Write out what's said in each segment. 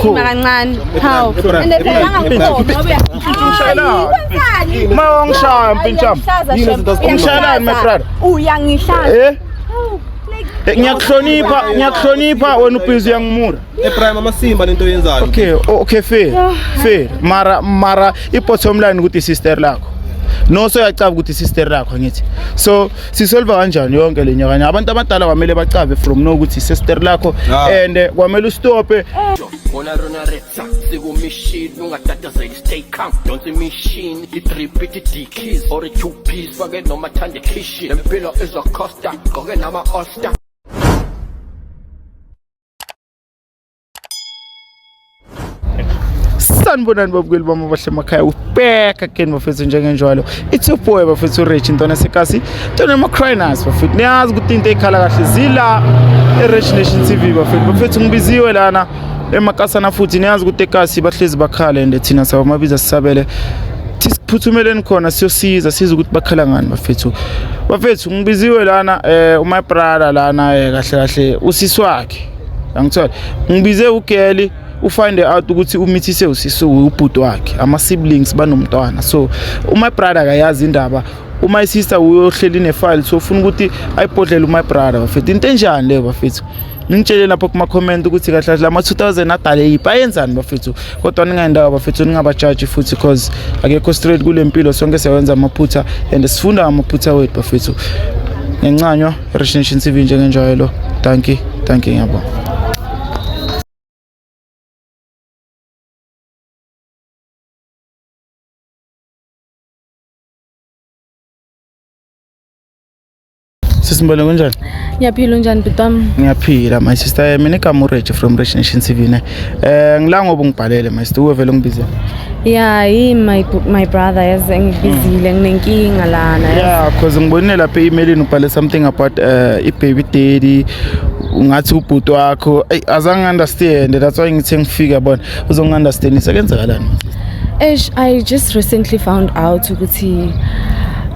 Khuluma kancane. Hawu. And phela angangikhombi ngoba Ungishayelani? Ma wangishaya mpintshami. Ungishayelani my brother? Uyangihlaza. Eh? Eh, Ngiyakuhlonipha, ngiyakuhlonipha wena ubhizi uyangimura. Ebrahim amasimba lento oyenzayo. Okay, okay fair. Fair. Mara mara i-bottom line ukuthi sister lakho. No so uyacaba ukuthi sister lakho ngithi. So sisolve kanjani yonke le nyakanya? Abantu abadala kwamele bacabe from no ukuthi sister lakho Ah. and kwamele ustope Bona rona retsa sikumishini ungatatazeli stay calm donsa imishini i-drip ithi d-keys or i-two piece fake noma thande khishi lempilo izocosta gqoke nama-oster. Sanibonani babukeli bami abahle emakhaya, ubheka again bafethu njengenjwalo. It's your boy bafethu Rich Ntwana Sekasi, Ntwana Macrinus bafethu. Niyazi ukuthi into ekhala kahle zila e-Rich Nation TV bafethu. Bafethu ngibiziwe lana emakasana futhi niyazi ukuthi ekasi bahlezi bakhala and thina sabamabiza sisabele. Siphuthumeleni khona siyosiza siza ukuthi bakhala ngani bafethu. Bafethu ngibiziwe lana my brother lana kahle kahle usisi wakhe. Angithola. Ngibize ugeli ufind out ukuthi umithise usisi ubhuti wakhe, ama siblings banomntwana, so my brother akayazi indaba, my sister uyohleli nefile, so ufuna ukuthi ayibhodlele my brother bafethu. Into enjani leyo bafethu? Ningitshele lapho kuma comment ukuthi kahle kahle ama 2000 adale yiphi, ayenzani bafethu. Kodwa ningayindawo bafethu, ningabajaji futhi cause akekho straight kule mpilo, sonke siyawenza amaphutha and sifunda ngamaphutha wethu bafethu. Ngiyancanywa Rich Nation TV njengenjwayelo. Thank you, thank you, ngiyabonga. Sisimbele kunjani? Ngiyaphila, unjani bhuti wami? Ngiyaphila my sister. Mina igama uReg from Rich Nation TV ne. Ngila ngoba ungibhalele my sister, uwe vele ungibize. Yeah, yi my brother yazi ngibizile, nginenkinga lana. Yazi. Yeah, cause ngibonile lapha e-emailini ubhale something about i-baby daddy, ungathi ubhuti wakho. Ey, azange understand, that's why ngithe ngifika bona uzongi-understandisa kenzakalani. Eish, I just recently found out ukuthi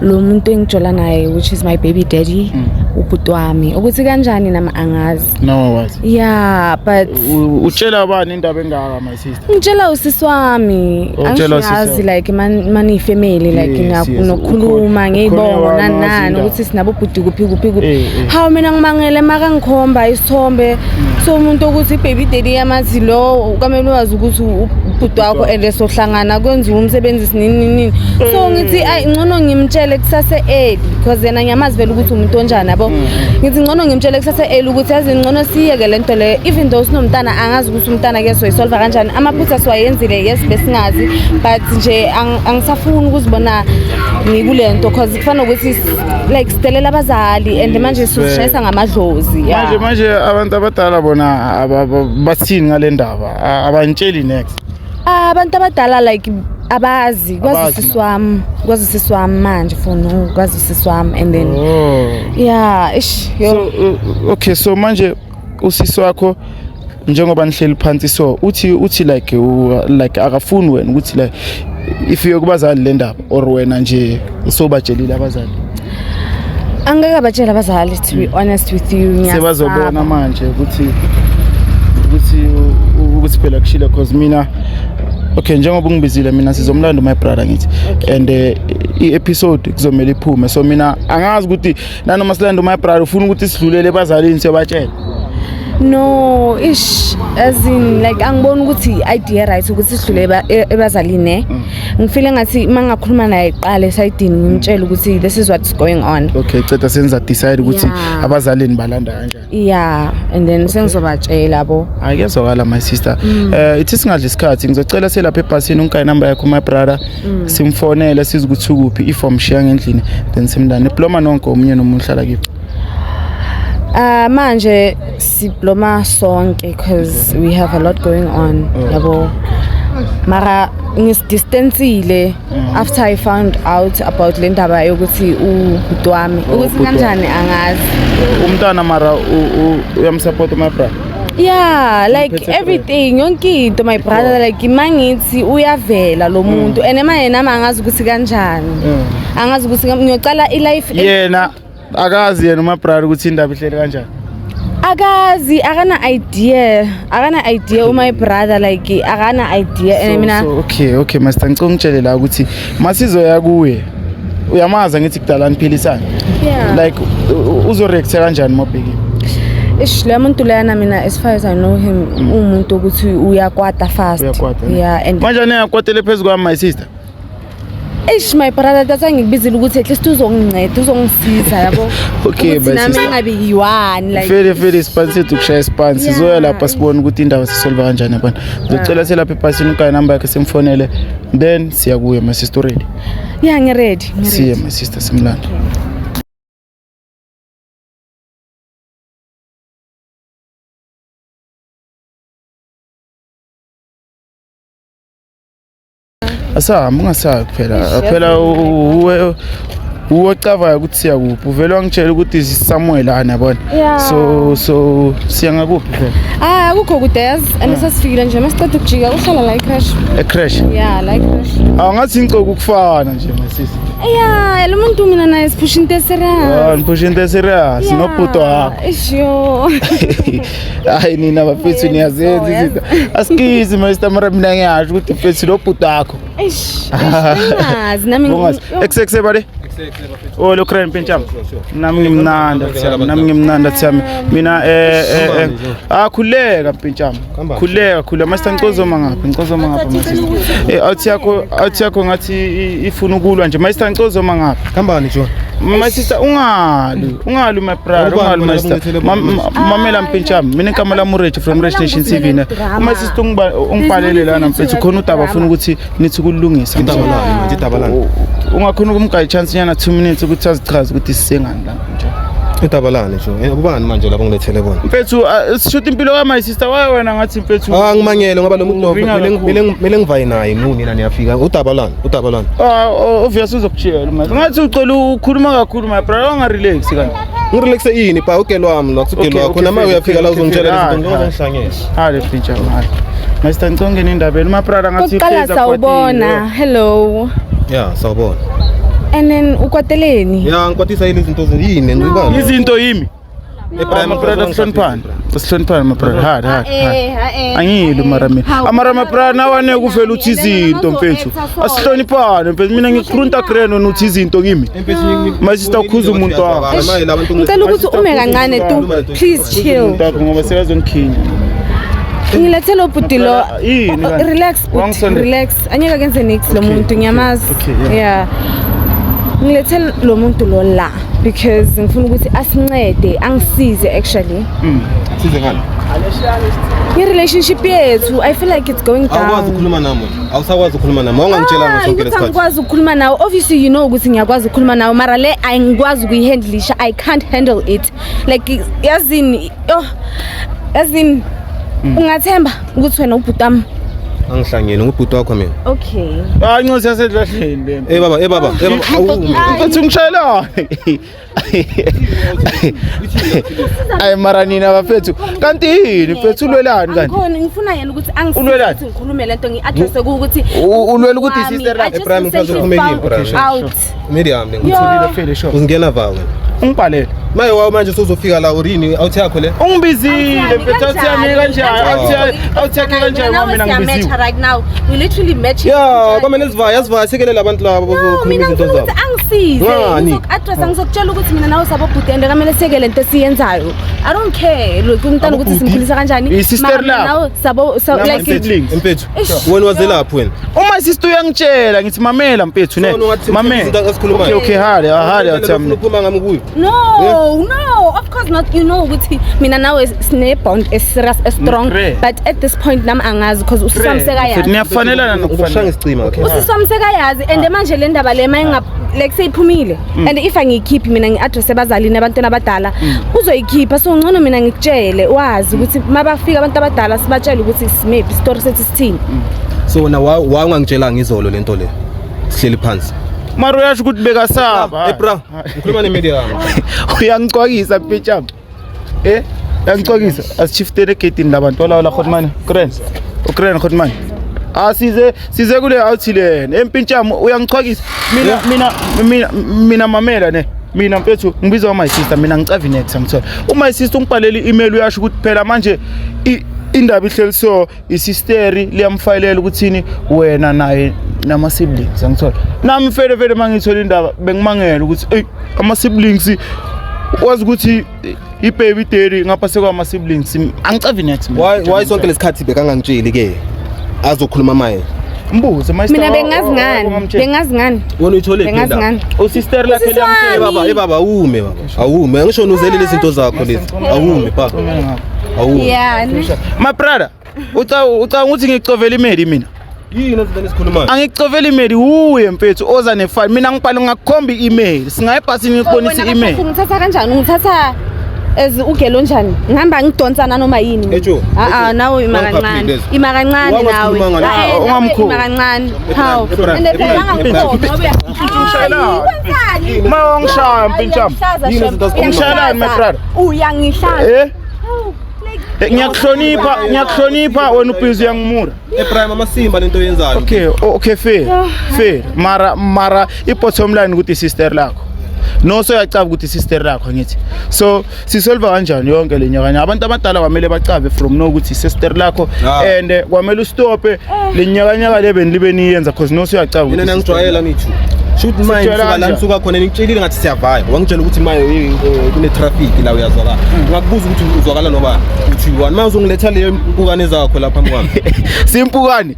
lo muntu engijola naye, which is my baby daddy, ubhuti wami. Ukuthi kanjani nami angazi. No wazi. Yeah, but Utshela abani indaba engaka my sister? Ngitshela usisi wami. Utshela usisi Angiyazi wakho. like man mani family like nokukhuluma ngeyibongo ukhona nani wazi nani indaba. ukuthi sinabo bhuti kuphi kuphi kuphi. Eh. Hawu, mina ngimangele makangikhomba isithombe somuntu ukuthi baby daddy yamathi lo kwamele wazi ukuthi ubhuti wakho and sohlangana kwenziwa umsebenzi sinini nini. So ngithi ayi, ngcono ngimtshele kusase early because yena ngiyamazi vele ukuthi umuntu onjani yabo. Ngithi ngcono ngimtshele kusase early ukuthi yazi ngcono siyeke lento le, even though sinomntana, angazi ukuthi umntana ke soyisolva kanjani. Amaphutha siwayenzile, yes, besingazi, but nje angisafuni ukuzibona ngikule nto cause kufana nokuthi like sidelela abazali and manje sizishayisa ngamadlozi, yeah. Manje abantu abadala bona bathini ngale ndaba? Abantsheli next. Ah, abantu abadala like abazi, kwazi Abazi. usisi wami, kwazi usisi wami manje for no kwazi usisi wami and then Oh. yeah, ish yo. So okay, so manje usisi wakho njengoba nihleli phansi so uthi like like akafuni wena ukuthi like ifike kubazali le ndaba or wena nje usobatshelile abazali? Angeke abatshela abazali, to be honest with you, ngiyasaba. Sebazobona manje ukuthi phela kushile cause mina, okay, njengoba ungibizile mina sizomlanda my brother ngithi and i-episode kuzomela iphume, so mina angazi ukuthi nanoma silanda my brother ufuna ukuthi sidlulele ebazalini siyobatshela. No, ish, as in like angiboni ukuthi idea right ukuthi sidlule ebazalini ne. Ngifile ngathi mangakhuluma naye kuqala esayidini ngimtshele ukuthi this is what's going on. Okay, ceda senza decide ukuthi abazalini balanda kanjani. Yeah, and then sengizobatshela bo. Hayi, kuyezwakala my sister. Ithi singadli isikhathi, ngizocela selapha ebhasini unkayi number yakho my brother, simfonele size ukuthi ukuphi, if wamshiya ngendlini then simlande. Diploma nonke omunye nomunye uhlala kiphi? Manje sibloma sonke because we have a lot going on yabo, mara ngisidistancile after I found out about le ndaba yokuthi ubhuti wami ukuthi Ubhuti wakho. kanjani angazi. Umntana mara uyamsupport my brother? Yeah, like Uphethe everything, yonke into my brother, like mangithi uyavela lo muntu and manje nami angazi ukuthi kanjani, angazi ukuthi ngiyocala i-life. Yena akazi yena my brother ukuthi indaba ihleli kanjani? Akazi, akana idea, akana idea my brother, like akana idea and mina. So, okay master, ngicela ungitshele la ukuthi masizoya kuye. Uyamaza ngithi kudala niphilisana. Yeah. Like uzoreact kanjani mabheki? Ish, le muntu leyana mina, as far as I know him, umuntu ukuthi uyakwata fast. Uyakwata, ne? Yeah, and Manje niyakwatele phezulu kwami, my sister. Eish, my brother, that's why ngikubizile ukuthi at least uzonginceda, uzongisiza, yabo. Okay, Ukuthi my nami sister. ngingabi yi-one like. Fele fele isipani sethu kushaya isipani. Yeah. Sizoya lapha sibone ukuthi indaba sisolve kanjani yabona. Ngizocela selapha ebhasini ugaye number yakhe simfonele. Then siya kuye, my sister, ready. Yeah, ngiready. Siye, my sister, simlanda. Asahambi, ungasabi phela. Phela uwe uwocavayo ukuthi siya kuphi. Uvele wangitshela ukuthi somewhere lana, yabona. Yeah. So siya ngakuphi phela? Ah, akukho kude yazi, and sasifikile nje masiceda ukujika uhlala la icrash. E-crash. Yeah, la icrash. Awungathi ngicoko ukufana nje, my sister. Yeah, lo muntu mina naye siphusha into eserious. Ah, niphusha into eserious nobhuti wakho. Eish, yo. Hayi nina bafethu, niyazenza izinto. Asikizi, my sister, mara mina ngiyasho ukuthi mfethu lo bhuti wakho. Eish, eish, nami. Bongazi. Ekse bale. Oh, lo crane pincham. Nami ngimnandi athiyami, nami ngimnandi athiyami. Mina ah, khuleka mpintshami. Khuleka, khuleka. Master, ngicozoma ngapha, ngicozoma ngapha, my sister. Outie yakho ngathi ifuna ukulwa nje. Master, ngicozoma ngapha. Khambani John. My sister, ungali, ungali, my brother, ungali, my sister. Mamela mpintshami. Mina igama lami uReg from Rich Nation TV ne. My sister ungibhalele lana mfethu, khona udaba afuna ukuthi nithi kulungisa. Idaba lani manje, idaba lani? Ungakhona ukumgaya chance nyana 2 minutes ukuthi azichaze ukuthi sisengani la nje. Idaba lani John? Ubani manje labo ngilethele bona? Mfethu, sishuthi impilo ka my sister waye wena ngathi mfethu. Ah, ngimangele ngoba lo muntu lo Uvinga kumele kakhulu. kumele ngivaye naye nina niyafika. Udaba lani? Udaba lani? Ah, obvious uzokuchiyela manje. Ngathi ucela ukhuluma kakhulu, my brother, ungarelax kanti. Ngirelaxe ini pa ugelo wami lo Okay, ugelo wakho okay, nama fair, uyafika la okay, uzongitshela fair. izinto Hayi, ngizongihlangela. Hale feature hale. My sister, ngicela ungene endabeni. My brother ngathi Kokuqala uhlezi sawubona. akwatile. Hello. Yeah, sawubona. And then ukwateleni? Yeah, ngikwatisa yini izinto yini ngibani? Izinto yimi. Ebrahim. My brother, sihloniphane. Sihloniphane, my brother. Hard, hard, hard. Eh. Angilo mara mina. Hawu. Amara, my brother, nawane kuvela uthi izinto mfethu. Asihloniphane mfethu. Mina ngikurunta grand wena uthi izinto kimi. My sister, ukhuza umuntu wakho. Ngicela ukuthi ume kancane tu. Please chill. Umuntu wakho ngoba sekazongikhinya. Ngilethele ubhuti lo. Yini kanti? Relax, bhuti, Wangisondela. relax. Angeke kenze nix lo Okay, muntu, ngiyamazi. okay, yeah. Yeah. Ngilethele lo muntu lo la because ngifuna ukuthi asincede, angisize actually. Size ngani? I-relationship yethu, I feel like it's going down. Awukwazi ukukhuluma nami wena. Awusakwazi ukukhuluma nami. Awungangitshela Ah, sonke ukuthi lesikhathi. angikwazi ukukhuluma nawe, obviously you know ukuthi ngiyakwazi ukukhuluma nawe, mara le angikwazi ukuyihandlisha. I can't handle it, like yazini, oh, yazini, ungathemba ukuthi wena ubhuti wami? Angihlangene ngubhuti wakho mina. Okay. Hayi, ncosi yasedlahleni le. Eh baba, eh baba, eh baba. Awume. Mfethu, ngishayelani? Ayi mara nina bafethu, kanti yini mfethu, ulwelani kanti? Angikhoni, ngifuna yena ukuthi angisize Ulwelani? ukuthi ngikhulume lento, ngi-addresse ukuthi Ulwela ukuthi i-sister lakho? Ebrahim, ngifuna ukhulume kimi, Ebrahim. out. Medium le. Yo. Fele sure. Uzingena va wena. Ungibhalele. Maye wawo manje sozofika la urini outie yakho le. Ungibizile mfethu, outie yami kanjani? Outie yakhe kanjani ngoba mina ngibiziwe? Right now we literally matching. Ya, kwamele sivaye, asivaye sekelele abantu laba No, bazokhuluma mina izinto ngifuna zabo. ukuthi angisize. Ngani? Ngizoku-addressa, ngizokutshela ukuthi mina nawe sabobhuti and kamele siyeke lento esiyenzayo. I don't care look umntana ukuthi simkhulisa kanjani. I-sister Mara mina lakho. nawe sabo so Nama like siblings. Mfethu, Eish. wena wazelaphi wena? Uma sister uyangitshela ngithi mamela mfethu ne. So, ungathi Mamela. izinto esikhulumayo. Okay, okay, hale, hale outie yami. Uphuma ngami kuyo. No, of course not. You know ukuthi mina nawe sine bond es serious, strong. Ngre. But at this point nami angazi because usisi wami Mfethu, sekayazi. niyafanelana Ngokushaya nokufanele. ngesicima. Okay. Usisi wami sekayazi and manje le ndaba le mayinga like seyiphumile and if angiyikhiphi mina ngi-address ebazalini abantwana abadala uzoyikhipha, so ngcono mina ngikutshele wazi ukuthi mabafika abantu abadala sibatshele ukuthi simephi isitori sethu sithini. So wena wa ungangitshelanga izolo lento le. Sihleli phansi. Mara uyasho ukuthi bekasaba. Eh bra, ngikhuluma ne-medium. Uyangicwakisa mpetshami. Eh? Uyangicwakisa. Asishiftele egedini labantu. Wala wala khotmane. Grand. Ukraine khotmane. Ah, size kule outie lena. Empintshami, uyangichwakisa. Mina mina mina mina mamela ne. Mina mfethu ngibizwa my sister, mina ngicavi next angithola. Uma sister ungibhalela i-email, uyasho ukuthi phela manje indaba ihleli, so isisteri liyamfayilela ukuthini wena naye nama siblings, angithola. Nami fele fele mangithola indaba bengimangela ukuthi ey, ama siblings, wazi ukuthi i-baby daddy ngapha sekwama siblings, angicavi next mina. Why sonke lesikhathi bekangangitsheli ke azokhuluma maye? Mbuze my sister. Mina bengazi ngani, bengazi ngani. Wena uyithole phi Bengazi indaba? ngani. Usister lakhe Usisi wami. liyamtshela. Baba, eh baba, awume baba. Awume. Angisho nozele lezi zinto zakho lezi. Awume baba. Awume. Yeah, ne? My brother, ucanga ukuthi ngicovela imeli mina? Yini ezinto esikhulumayo? Angicovela imeli, uye mfethu oza nefile. Mina ngibhala, ngakukhomba i-email, singaye ebhasini ngikubonisa Wena i-email. kahle, ungithatha kanjani? Ungithatha as ugelo njani? Ngihamba ngidonsa nanoma yini? Ejo, Ah ah, Ejo. nawe ima Wangiphaphile kancane. lezo. Ima kancane nawe. Wangakhuluma ngale. Ah, eh, nawe Ungamkhulu. ima kancane. Hawu. Ebrahim, And phela Ebrahim, angakukhombi, ngoba Ungishayelani? Hayi, wenzani? Ma wangishaya, mpintshami. Uyangihlaza, Yini shem. izinto azikhulumayo? Ungishayelani, my brother? Uyangihlaza. Eh? Eh, ngiyakuhlonipha, ngiyakuhlonipha, wena ubhizi uyangimura. Ebrahim, amasimba lento oyenzayo. Okay, okay, fair fair, mara i-bottom line ukuthi isister lakho no, so uyacaba ukuthi isister lakho, ngithi so sisolva kanjani yonke le nyakanya? Abantu abadala kwamele bacabe from no ukuthi isister lakho Ah. and kwamele ustophe le nyakanyaka le benibe niyenza, cause no, suyacaba Mina ukuthi nangijwayela nithu. Shoot mine Sijwayela suka la kanjani? ngisuka khona, ngikutshelile ngathi siyavaya. Wangitshela ukuthi maye kune traffic la, uyazwakala. Ngakubuza ukuthi uzwakala noba uthi one. Manje uzongiletha leyo mpukane zakho lapha phambi kwami. Simpukane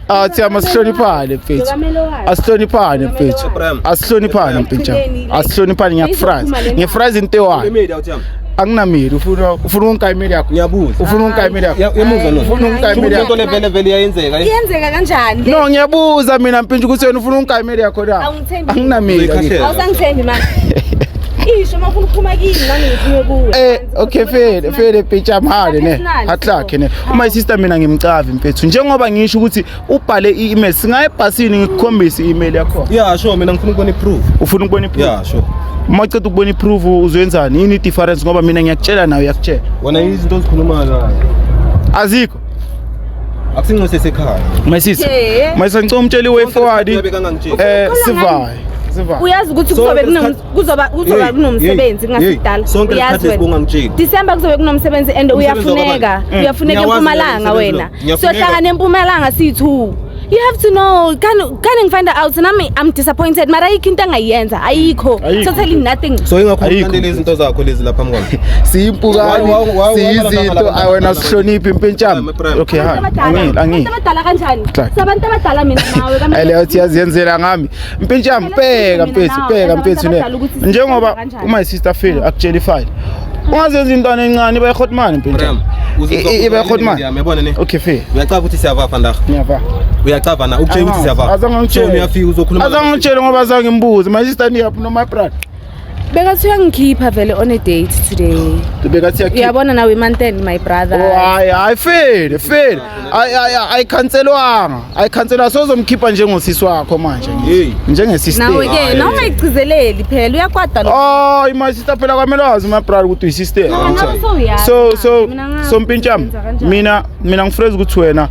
athi amasihloniphane mfethu. Yokamele wazi. Asihloniphane mfethu. Abraham. Asihloniphane mpintshana. Ekugcineni, like, Asihloniphane, ngiyakufrize. izophuma le Ngiyafrize into eyi-one. Imeli awuthi yami. Anginameli, ufuna ungikayimeli yakho? Ngiyabuza. Ufuna ungikayimeli yakho? Yemuzwa no. Ufuna ungikayimeli Lento yakho? le vele vele iyayenzeka. Iyenzeka kanjani? No, ngiyabuza mina mpintshi ukuthi wena ufuna ungikayimeli yakho na? Awungithembi. Anginameli. Uzoyikhahlela. Awusangithembi manje. Isho uma ufuna ukuphuma kimi, nami ngiphume kuwe. Okay, fair fair, mpintshi, mhale ne. Personal, Ahlakhe ne. so. Uma sister, mina ngimcavi mfethu, njengoba ngisho ukuthi ubhale i-email, singaye ebhasini ngikukhombise i-email yakho. Yeah, sure, mina ngifuna ukubona i-proof. Ufuna ukubona i-proof? Yeah, sure. Uma uceda ukubona i-proof uzoyenzani? Yini i-difference? Ngoba mina ngiyakutshela, nawe uyakutshela. Wena izinto ozikhulumayo la. Azikho. Akusinxose sekhaya. My sister, Yeah. my sister, ngicela umtshele i-way forward. Bekangangitsheli. Sivaye sivaye. Uyazi ukuthi kuzobe Sonke kuzoba Hey, kunomsebenzi hey, kungasidala. sonke Uyazi lesikhathi wena. esibongangitsheli. December kuzobe kunomsebenzi and Umsebenzi uyafuneka. wakabani? Uyafuneka Ngiyawazi eMpumalanga umsebenzi wena. lo. Ngiyafuneka. Siyohlangana eMpumalanga siyi-2. You have to know. Can ngifind out nami, I'm disappointed. Mara ayikho into angayenza. Ayikho. Ayikho. Totally nothing. So ingakho Ayikho. ulandele izinto zakho lezi lapha phambi kwami. Siyimpukane, siyizinto, ayi wena sihloniphe impintshami. Prime. Okay, hayi, Abantu angile angile. abadala kanjani? Clark. Sabantu abadala mina nawe. Ayi, leyo thi yaziyenzela ngami mpintshami. Phela Bheka mina mfethu, nawe, bheka abantu mfethu ne abadala ukuthi njengoba sisebenza kanjani. uma isister fail akutshela ifile, ungazenza intwana encane iba ihotman mpintshami. Iba ihotman. Yabona ne. Okay, fair. Uyacava ukuthi siyavafa ndaga. Ngiyava. Uyacava na ukutshela ukuthi siyavafa. Azange So ngitshele. uyafika uzokhuluma. Azange ngitshele ngoba azange ngimbuze. My sister, niyaphi no my brother? Bekathi uyangikhipha vele on a date today. Bekathi yakhipha. Uyabona nawe i-month end, my brother. Oh, hayi hayi, fair fair, ayikhanselwanga, ayikhanselwa, sozomkhipha njengosisi wakho manje. Hey. Njengesister. Nawe ke na ungayigcizeleli phela, uyakwata lo. Oh, my sister, phela kwamele wazi my brother ukuthi uyisister. Mina ngabe sewuyazi So manje, mina ngazi so mpintshami, ukuthi wenza kanjani. mina ngifreza ukuthi wena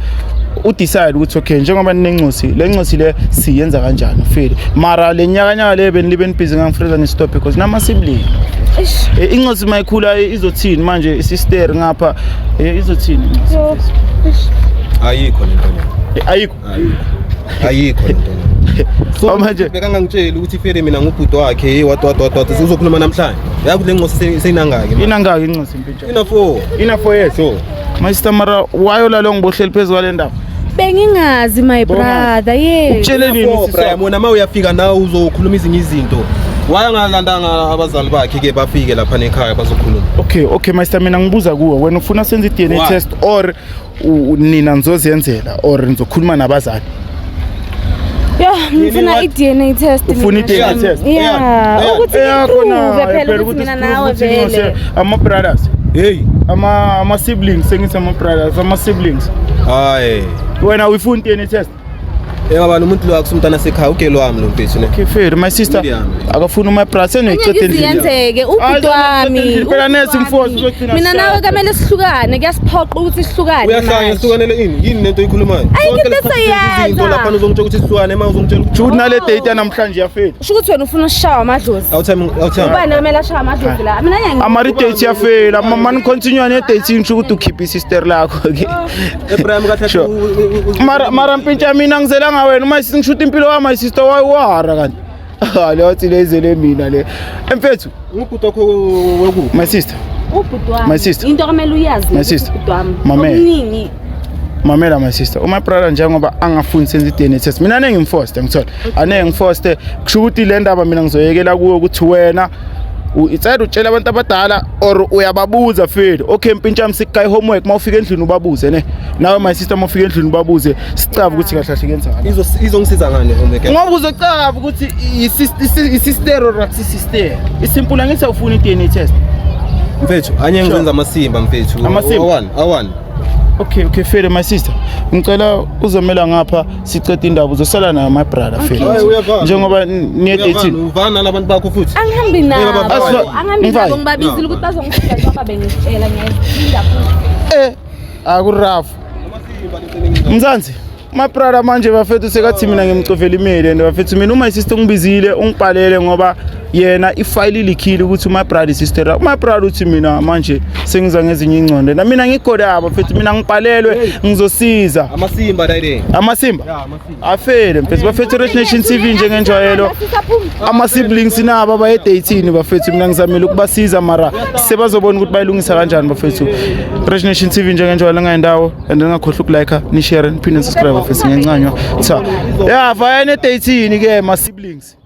udecide ukuthi okay, njengoba ninencosi le ncosi le siyenza kanjani, ufile, mara le nyakanyaka le benilibe nibhizi, ngangifreza ni-stop because nama-sibling. Eish. Incosi mayikhula izothini manje? Isister ngapha, izothini incosi? Yo. Eish. Ayikho lento le. Ayikho. Ayikho lento le. So manje Bekangangitsheli ukuthi fere mina ngubhuti wakhe, hey, what what what what, uzokhuluma namhlanje. Yazi le ncosi seyinangaki manje? Inangaki incosi mpintshami? Ina 4. Ina 4 years. Sure. My sister, mara wayolalo ngibohleli phezu kwale ndaba? Bengingazi, my Bonga. brother. Yeah. Ukutshele nini Four, usisi Brian, wakho? wena ma uyafika nawe uzokhuluma ezinye izinto. Wayangalandanga abazali bakhe ke bafike lapha nekhaya bazokhuluma. Okay, my sister, mina ngibuza kuwe, wena ufuna senze i-DNA Why? test or nina nizoziyenzela or nizokhuluma nabazali? Yo, ngifuna what? i-DNA test. Ufuna mina, i-DNA shem. test? Yeah. Yeah. Ukuthi ngiprove phela ukuthi mina nawe vele. Ama-brothers, Hey. ama-siblings, sengithi ama-brothers, ama-siblings. Hayi. Wena uyifuna i-DNA test? Yabani umuntu lo akusumntana sekhaya ugelo wami lo mfethu ne. Okay fair my sister Medium. akafuni my brother Angeke senoyiceda ize endlini. yenzeke ubhuti Hayi, wami. phela nesi ubhuti mfowethu, wami. uzogcina Mina nawe sishada. kumele sihlukane, kuyasiphoqa ukuthi sihlukane. Uyahlanya manje. sihlukanele ini? Yini lento oyikhulumayo? Ayikho Sonke into lesikhathi senza izinto esoyenza. lapha uzongitshela ukuthi sihlukane uma uzongitshela ukuthi Jude nale date namhlanje yafeli. Kusho ukuthi wena ufuna ushawa amadlozi. awuthami awuthami. Ubani kumele ashawe amadlozi la? Mina ngiyangi. Amari date yafela mama continue ne date ngisho ukuthi ukhiphe isister lakho ke. Abraham kathatha Sure. Mara mpintsha mina ngizelanga wena uma ngishuta impilo wami my sister wayiwara kanti. Ha le wathi lezele mina le. Emfethu Ubhuti wakho wekuphi? my sister Ubhuti wami. My sister. Into okumele uyazi. My sister. Ubhuti wami. Mamela. Okuningi. Mamela my sister, uma brother njengoba angafuni senze i-DNA test, mina angeke ngimforce, ngithola. Angeke ngimforce, kusho ukuthi le ndaba mina ngizoyekela kuwe ukuthi wena it's either utshela abantu abadala or uyababuza feli. Okay mpintsha msikugayi homework mawufika endlini ubabuze ne. Nawe my sister mawufika endlini ubabuze sicava ukuthi kahle kahle kenzakala. Izongisiza ngani homework? Ngoba uzocava ukuthi i-sister or akusi-sister. Isimpula angithi awufuni i-DNA test. Mfethu, anye ngizenza amasimba mfethu. Amasimba? Awani, awani. Okay, Fede my sister. Ngicela uzomela ngapha sicede indaba uzosala nayo my brother Fede. Hayi, uyavana. Njengoba niye dating. Uvana nabantu bakho futhi. Angihambi nabo. Angihambi Mfana. nabo ngibabizile ukuthi bazongisiza njengoba bengitshela ngiyaziphinda futhi. Akurafu. Mzansi. My brother manje bafethu sekathi mina ngimcovela imeli and bafethu mina uma sister ungibizile ungibhalele ngoba yena ifile ilikhile ukuthi my brother sister my brother uthi mina manje sengiza ngezinye ingcondo na mina ngigodaba bafethu mina ngibhalelwe ngizosiza Amasimba dayide. amasimba Ya, amasimba. afele mfethu bafethu Rich Nation TV njengenjwayelo ama-siblings nabo abaye-dating bafethu mina ngizamile ukubasiza mara sebazobona ukuthi bayilungisa kanjani bafethu. Rich Nation TV njengenjwayelo ngayindawo and ningakhohlwa ukulike nishare niphinde nisubscribe bafethu ngiyancanywa cha ya vayani e-dating ke ma-siblings.